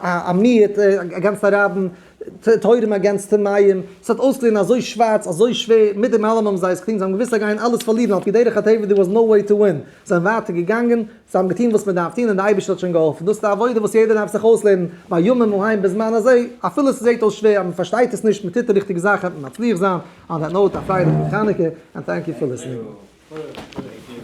א מיעוט against א רבים, טהורים against טמאים, ס'האט אויסגעזען אזוי שווארץ, אזוי שווער, מיט דעם אלעם האבן זיי עס געטון, זיי האבן געוואוסט זיי גייען אלעס פארלירן, על פי דרך הטבע there was no way to win, זיי זענען ווייטער געגאנגען, זיי האבן געטון וואס מען דארף טון און דער אייבערשטער האט שוין געהאלפן, דאס איז די עבודה וואס יעדער דארף זיך אויסלערנען בימים ההם בזמן הזה, אפילו ס'זעט אויס שווער אז מען פארשטייט עס נישט, מען טוט די ריכטיגע זאך וועט מען מצליח זיין, on that note א פרייליכן חנוכה, and thank you for listening.